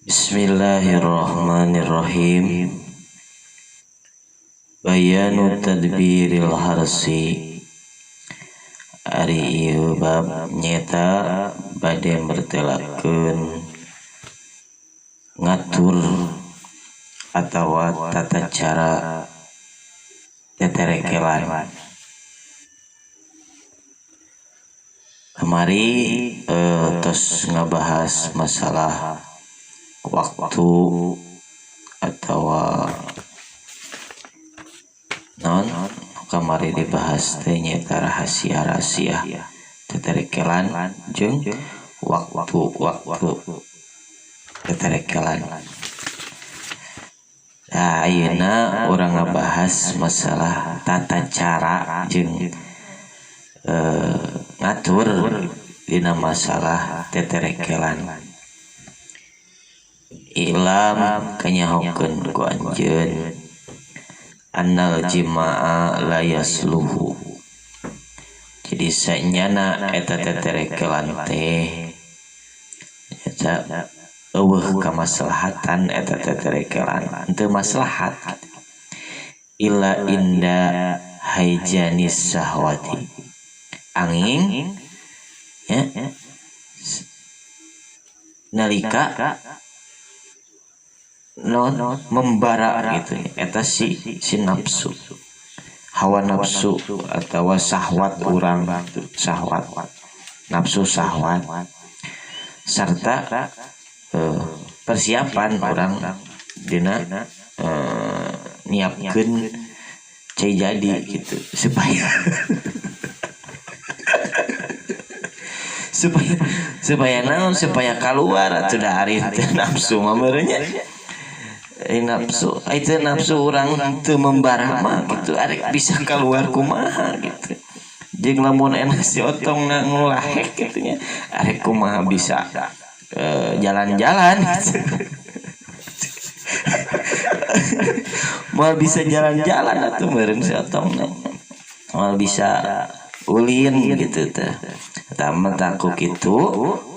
Bismillahirrahmanirrahim. Bayanu tadbiril harsi. Ari ieu bab nyeta bade mertelakeun ngatur atawa tata cara teterekelan. Kamari tos ngabahas masalah waktu atau non kamari dibahas teh nyaeta rahasia-rahasia teterekelan jeung waktu-waktu teterekelan. Nah, ayeuna urang ngabahas masalah tata cara jeung ngatur dina masalah teterekelan. Ilam kanyahokeun ku anjeun annal jimaa la yasluhu. Jadi sanyana eta teterekelan teh eta eueuh kamaslahatan eta teterekelan henteu maslahat illa inda haijanis sahwati. Angin ya nalika non membara gitu eta si nafsu, hawa nafsu atau sahwat urang, sahwat nafsu sahwat serta persiapan orang dina nyiapkeun cai jadi gitu supaya supaya naon, supaya keluar atuh da ari teu nafsu mah meureun nafsu itu nafsu orang teu membara mah gitu arek bisa keluar kumaha gitu. Jeung lamun enak si otong ngulahek gitu nya arek kumaha bisa jalan-jalan gitu. Moal bisa jalan-jalan atuh meureun si otong moal bisa ulin gitu teh. Tah ku kitu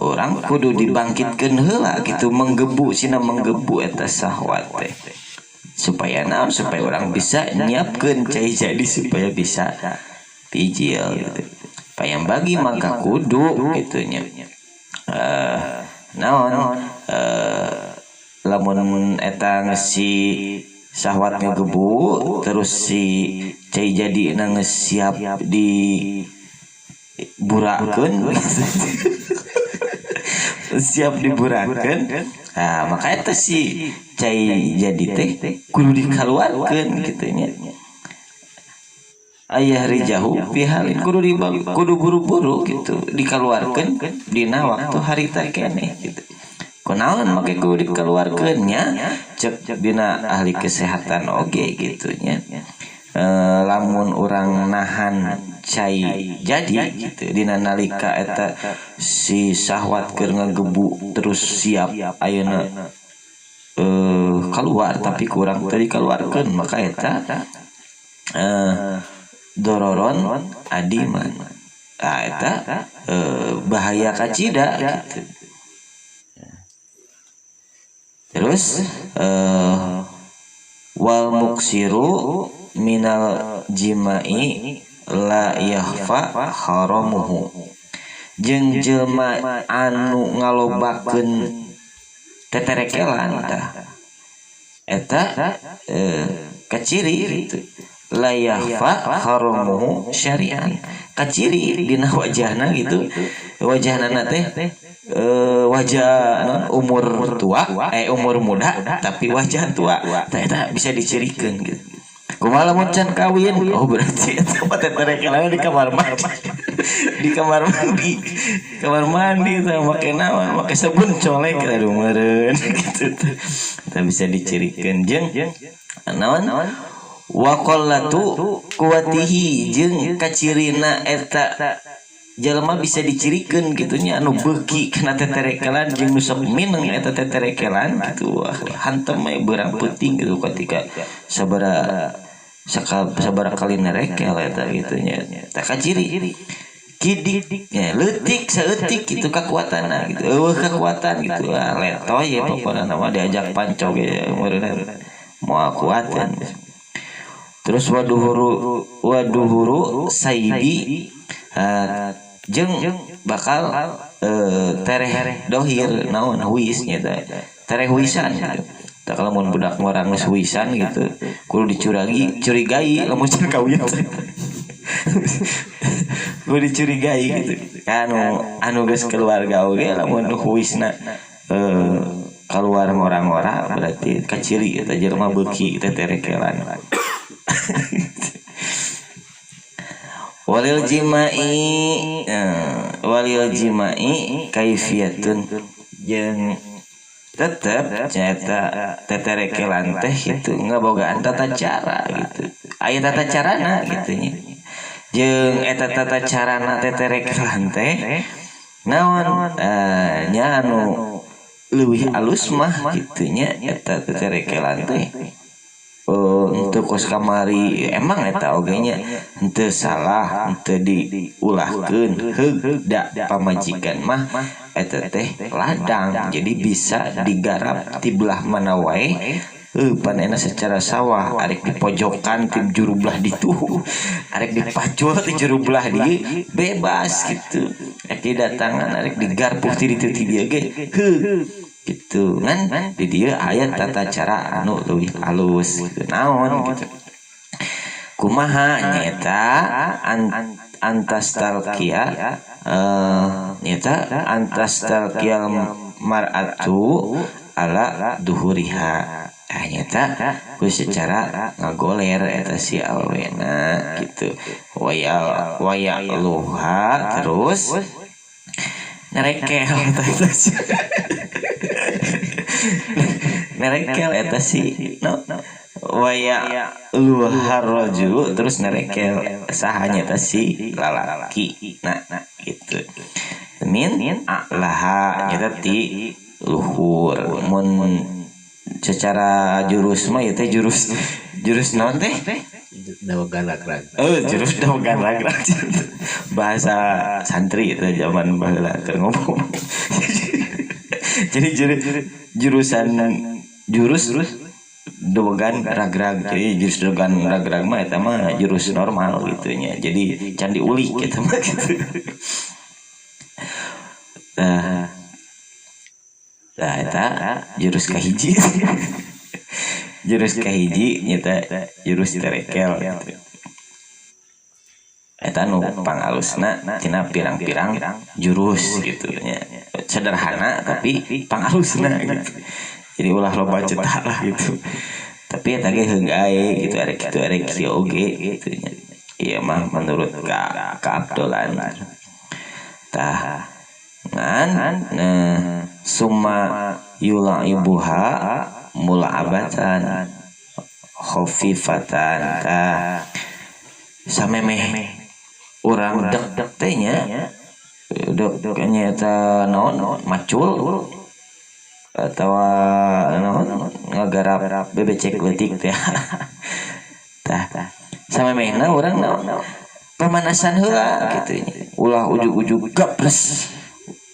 urang kudu dibangkitkeun heula gitu, menggebu sina menggebu eta sahwat teh supaya naon, supaya orang bisa nyiapkeun cai jadi supaya bisa bijil gitu. Payang bagi maka kudu gitu nya. Naon lamun eta ngesi sahwat ngegebu terus si cai jadi na geus siap di burakeun siap diburakeun. Nah, maka eta si cai jadi teh kudu dikaluarkeun kitu nya. Ayah rijahu pihalin kudu kudu buru-buru gitu dikaluarkeun dina waktu harita keneh gitu. Kunaon make kudu dikaluarkeun nya cek dina ahli kesehatan oge gitu nya. Lamun urang nahan cai jadi gitu dina nalika eta si sahwat keur ngagebu terus siap ayeuna keluar tapi kurang teu dikaluarkeun maka eta dororon adiman. Ah eta bahaya kacida gitu. Terus wal muksiru minal jima'i la yahfa haramuhu. Jeung jelema anu ngalobakeun teterekelan tah eta kaciri gitu. La yahfa haramuhu syari'an. Kaciri dina wajahna gitu. Wajahna teh wajah non, umur tua umur muda tapi wajah tua tah eta bisa dicirikeun gitu. Kumaha lamun can kawin? Oh berarti eta mah teterekelan di kamar mandi. Di kamar mandi. Kamar mandi teh make naon? Make sabun colek aduh meureun gitu teh. Eta bisa dicirikeun jeung naon? Wa qallatu quwatihi jeung kacirina eta jelema bisa dicirikeun kitu nya anu beuki kana teterekelan jeung nu sok mineng eta teterekelan gitu. Wah hantem we beurang peuting gitu ketika sabara sabara kali nerekel eta gitu nya. Eta kaciri Kidik ya, leutik saeutik gitu kekuatanna gitu. Eueuh kekuatan gitu. Ah, letoy ya pokona mah diajak panco ge meureunna moal kuateun. Terus waduhuru saibi jeung bakal tereh dohir naon huis nya teh. Tereh huisan gitu. Tah kalau mun budak ngorang geus huisan gitu, kudu dicuragi, curigai lamun can kawin. Kudu dicurigai gitu. Anu geus keluarga oge lamun huisna keluar ngora-ngora berarti kaciri eta jelema beuki teh terekelan. Walil jima'i kaifiyatun jeung tetep nyata teterekelan teh gitu ngabogaan tata cara gitu. Aya tata carana gitu nya. Jeung eta tata carana teterekelan teh naon nya anu leuwih alus mah gitu nya eta teterekelan teh. Untuk kos kamari emang eta oge nya henteu salah henteu diulahkeun heug da pamajikan mah eta teh ladang jadi bisa digarap ti belah mana wae panena secara sawah arek di pojokan ti juru belah ditu arek dipacul ti juru belah dieu bebas gitu arek didatangan arek digarpuh ti ditu ti dieu ge heuh gitu kan di dieu aya tata cara anu leuwih alus gitu naon gitu kumaha nyaeta antas talqia nyaeta antas talqial mar'atu ala duhuriha nyaeta ku secara ngagoler eta si awena gitu waya waya luha terus nerekel eta nerekel eta si no waya luhar rajulu terus nerekel sahanya eta si lalaki nah gitu min a'laha nyata ti luhur mun secara jurus mah ieu teh jurus jurus naon teh dawagan ragrag jurus dawagan ragrag bahasa santri itu zaman baheula keur ngomong. Jadi jurusan jurus dogan ragrag. Jadi jurus dogan ragrag mah eta mah jurus normal gitu nya. Jadi can diulik eta mah gitu. Tah eta jurus kahiji. Jurus kahiji nyata jurus terekel gitu. Eta nu pangalusna tina pirang-pirang jurus gitu nya. Sederhana tapi pangalusna gitu. Jadi ulah loba cetak lah gitu. Tapi eta ge heung ae gitu arek kitu arek kieu oge gitu nya. Ieu mah menurut ka Abdolan. Tah ngan nah summa yula'ibuha mul'abatan khafifatan. Tah samemeh urang dek-dek teh nya dek nya eta naon macul atawa naon ngagarap bebecek leutik teh. Tah samemehna urang naon pemanasan heula kitu nya ulah ujug-ujug gapres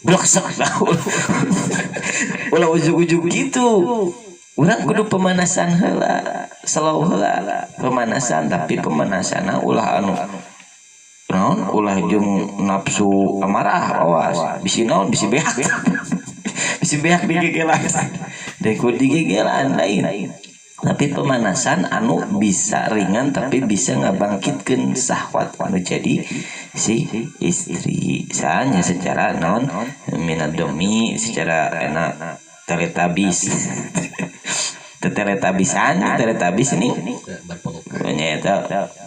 bleksek ulah ujug-ujug gitu. Urang kudu pemanasan heula slow heula pemanasan tapi pemanasanna ulah anu naon ulah jeung nafsu amarah awas bisi naon bisi beak bisi beak digegelan deh kudu digegelan lain tapi pemanasan anu bisa ringan tapi bisa ngabangkitkeun syahwat anu jadi si istri sanya secara naon minadomi secara enak teletabis teletabisan teletabis ini berpelukan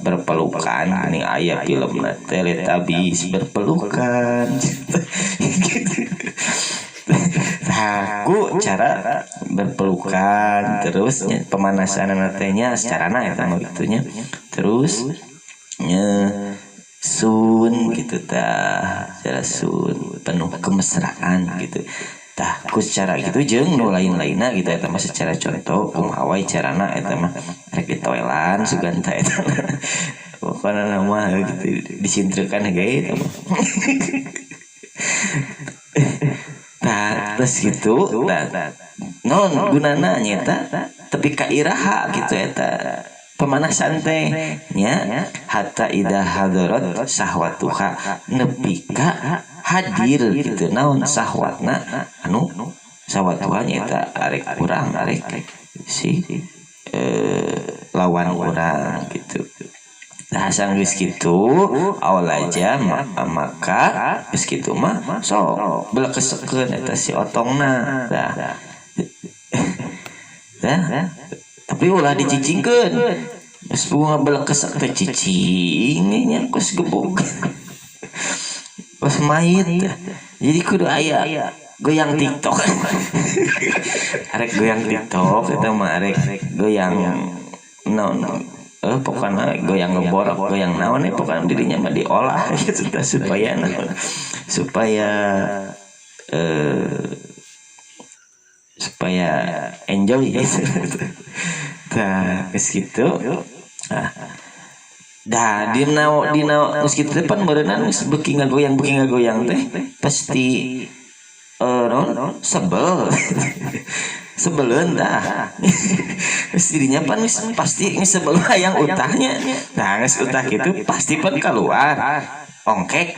berpelukan ini aya filmna teletabis berpelukan gitu. Aku cara berpelukan terus pemanasan teh nya secarana eta mah kitu nya terus nya sun gitu tah secara sun penuh kemesraan gitu. Tah ku secara gitu jeung nu lain-lainna gitu eta mah secara contoh kumaha wae carana eta mah rek ditoelan sugan teh eta. Pokokna nama gitu disintrekan ge eta mah. Tah terus gitu tah non gunana nyata tapi ka iraha gitu eta pemanasan teh nya hatta idza hadarat sahwatuha nepi ka hadir gitu naon sahwatna anu sahwatuha nyata arek urang arek si lawan urang gitu. Nah geus kitu awal aja maka geus kitu mah sok belekesekeun eta si otongna. Tah. Tah. Tapi ulah dicicingkeun. Geus bunga belekesek teh cicing nya geus gebog. Pas mayit. Jadi kudu aya goyang TikTok. Arek goyang TikTok eta mah arek goyang naon pokoknya goyang ngeborok goyang naon pokoknya dirinya mah diolah gitu supaya naon supaya supaya enjoy gitu. Tah geus kitu. Nah, dah dina dina geus kitu pan meureunna geus beuki ngagoyang teh pasti naon sebel. Sebeleun tah. Geus dirinya pan pasti geus sebel hayang utahnya. Nah geus utah kitu pasti pan keluar ongkek.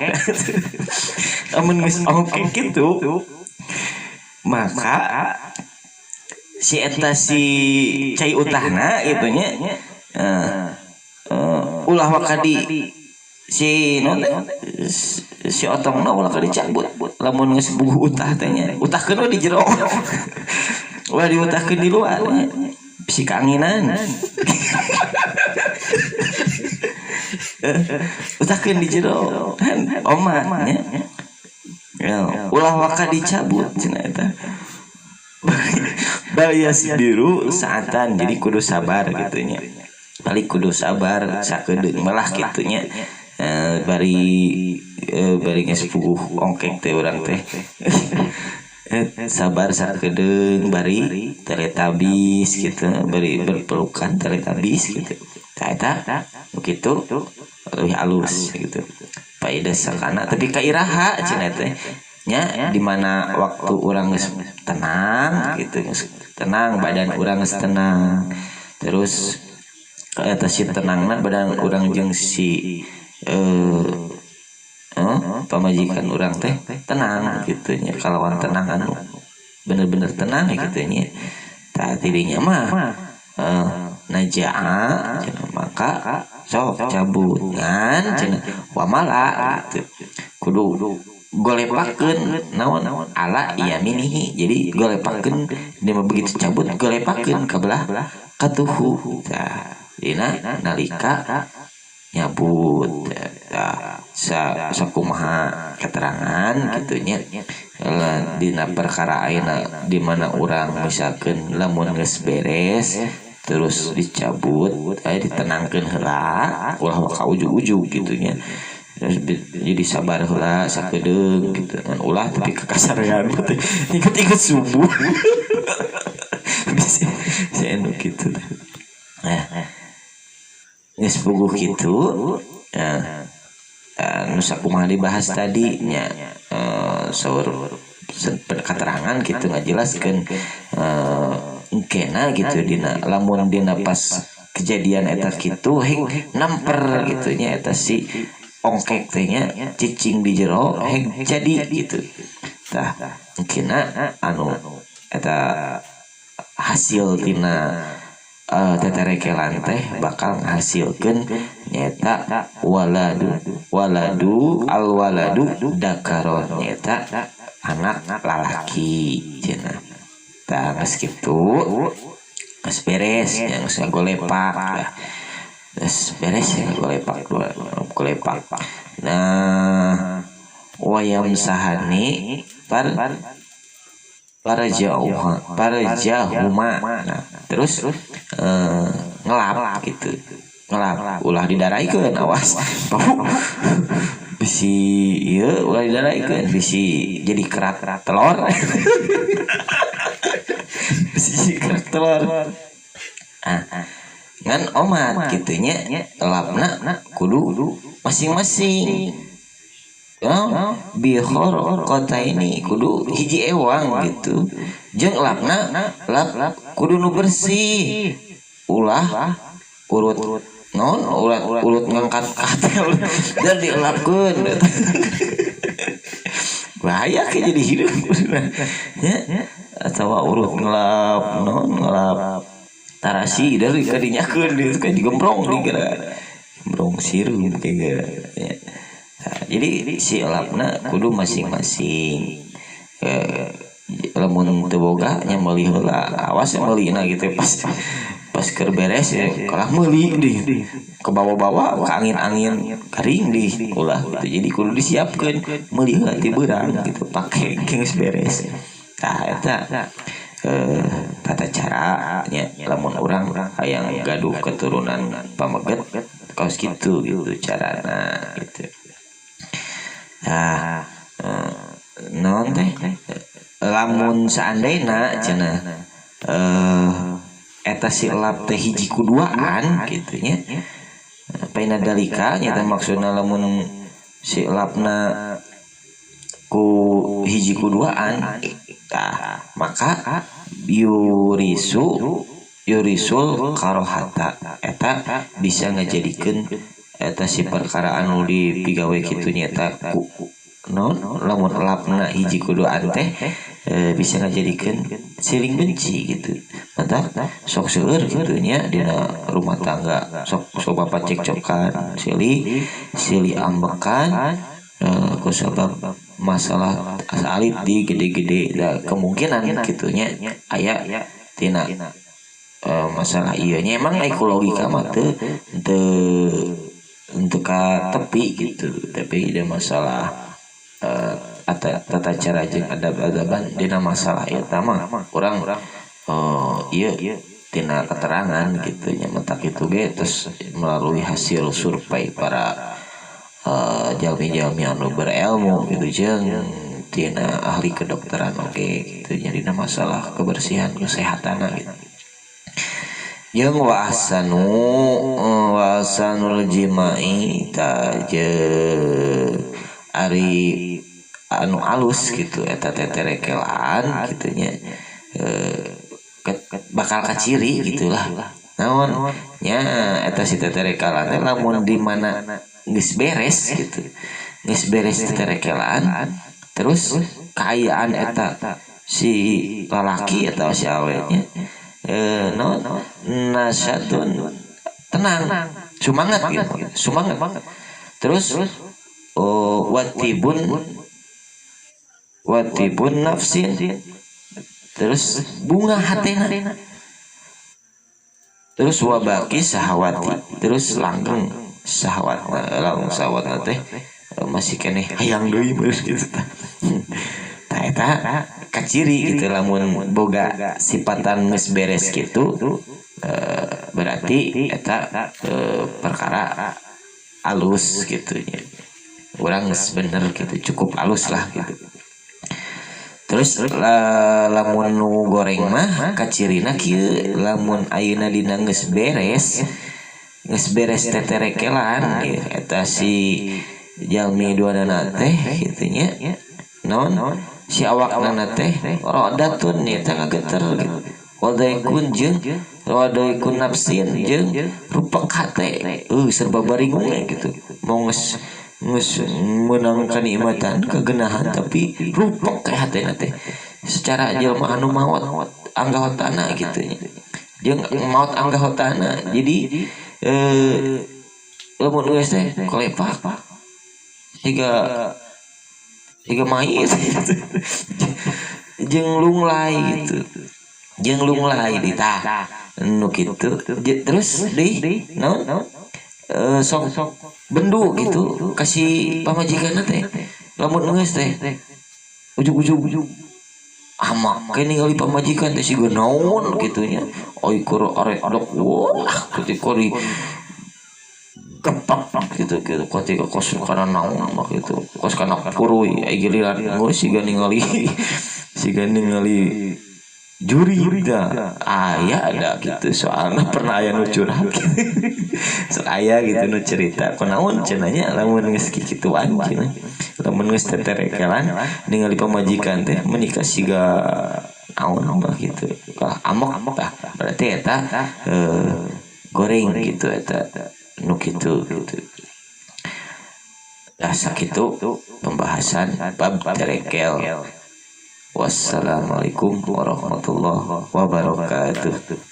Amun geus ongkek kitu maka si eta si cai utahna gitu nya ulah waka di si non si otongna ulah ka dicabut lamun geus buguh utah teh nya utahkeun we di jero ulah diutahkeun di luar nya bisi kaanginan utahkeun di jero kan omat nya ulah waka dicabut cenah eta bayas biru saatan jadi kudu sabar gitu nya balik kudu sabar sakedeung malah kitu nya bari bari geus puguh ongkek teh urang teh sabar sakedeung bari teletabis gitu bari berpelukan teletabis gitu tah eta begitu lebih alus gitu paida sakana tapi ka iraha cenah teh nya di mana waktu urang geus tenang gitu geus tenang badan urang geus tenang terus eta si tenangna badan urang jeung si pamajikan urang teh tenang gitu nya kalawan tenang anu bener-bener tenang gitu nya tah tidinya mah najaa cenah maka sok cabut ngan cenah wamala gitu kudu golepakeun naon ala yaminihi jadi golepakeun dia mah begitu cabut golepakeun ka belah katuhu tah dina nalika nyabut tah sakumaha keterangan kitu nya dina perkara ayeuna di mana urang misalkeun lamun geus beres terus dicabut aya ditenangkeun heula ulah waka ujug-ujug kitu nya jadi sabar heula sakedeung gitu ngan ulah tapi kekasarean teh ikut-ikut subuh bisa anu kitu nah geus puguh kitu nu sakumaha dibahas tadi nya saur keterangan kitu ngajelaskeun engkena gitu dina lamun dina pas kejadian eta kitu heng namper gitu nya eta si ongkek teh nya cicing di jero heng jadi gitu tah engkena anu eta hasil tina teterekelan teh bakal ngahasilkeun nyaeta waladu alwaladu dakaron nyaeta anak lalaki cenah tah geus kitu geus beres nya geus ngagolepak lah geus beres ya golepak dua golepak nah wayam sahani par parjahuma nah terus ngelap gitu ngelap ulah didaraikeun awas bisi ieu ulah didaraikeun bisi jadi kerak telur bisi kerak telur ah Ngan omat kitu nya elapna kudu masing-masing. Bihor kota ini kudu hiji ewang gitu. Jeung elapna lap kudu nu bersih. Ulah urut non ulat ngangkat katel dan dielapkeun. Bahaya kayak jadi hidup ya, atau urut ngelap non ngelap tarasi dari kadinyakeun di kayak digembrong dikira gembrong sirum kayak ya. Nah, jadi si elapna kudu masing-masing. Lamun teu boga nya meuli heula, awas meulina gitu pas keur beres ya kalah meuli di ke bawah-bawah ke angin-angin kering di ulah gitu. Jadi kudu disiapkeun meuli heula ti beurang gitu pake geus beres. Tah eta tata cara nya lamun urang hayang gaduh keturunan pameget kaos kitu gitu carana gitu. Nah, naon teh lamun seandaina cenah eta si elap teh hiji kuduaan gitu nya. Paina dalika nya teh maksudna lamun si elapna ku hiji kuduaan tah maka yurisul karohata eta bisa ngajadikeun eta si perkara anu dipigawe kitu nya eta ku non lamun elapna hiji kuduaan teh bisa ngajadikeun siling benci gitu. Mantap sok seueur kitu nya dina rumah tangga sok sok bapak cekcokan silih ambekan ku sabab masalah alit di gede-gede da kemungkinan kitu nya aya tina masalah ieu nya emang ekologika mah teu teu ka tepi gitu, tapi ada masalah tata cara jeung adab-adaban dina masalah eta mah urang ieu tina keterangan gitu nya mentak itu ge terus melalui hasil survei para jalmi-jalmi anu berilmu gitu jeung tina ahli kedokteran oge gitu nya dina masalah kebersihan kesehatan gitu. Jeung wa ahsanul jima'i ta ari anu alus gitu eta teterekelan gitu nya bakal kaciri gitulah naon nya eta si teterekelan teh lamun di mana geus beres gitu geus beres teterekelan terus kaayaan eta si lalaki atau si awetnya no nasyatun tenang semangat gitu semangat terus watibun nafsin terus bunga hatena terus wabaki sahawati terus langgeng sahawatna langsung sahawatna teh masih keneh hayang deui beus gitu tah tah eta kaciri gitu lamun boga sipatan geus beres gitu berarti eta perkara alus gitu nya urang geus bener gitu cukup alus lah gitu. Terus lamun nu goreng mah kacirina kieu lamun ayeuna dina geus beres teterekelan eta si jalmi duanana teh kitu nya naon si awakna teh rodatun eta ngageter gitu wadaikun jeung wadaikun nafsin jeung rupek hate serba baringung gitu mau geus meunang kanikmatan kegenahan tapi rupek ka hatena teh secara jelema anu maot anggahotana gitu nya jeung maot anggahotana jadi lamun geus teh kolepak siga mayit jeung lunglai gitu jeung lunglai di tah nu kitu terus di naon sok bendu gitu kasih pamajikanna teh lamun geus teh ujug-ujug amak kayak ningali pamajikan teh siga naon kitu nya oi kur arek dok wah ketika di kepak gitu gitu ketika kos kana naon mah gitu kos kana kuruy ai giliran geus siga ningali Jurida aya ada gitu, soalnya pernah aya nu curhat. Sok aya gitu nu cerita, kunaon cenah nya lamun geus kikituan cenah, lamun geus teterekelan ningali pamajikan teh menikah siga naon mah gitu, kalah amok. Tah, berarti eta goreng gitu, eta nu kitu gitu. Dah, sakitu pembahasan bab terekel. Wassalamualaikum warahmatullahi wabarakatuh.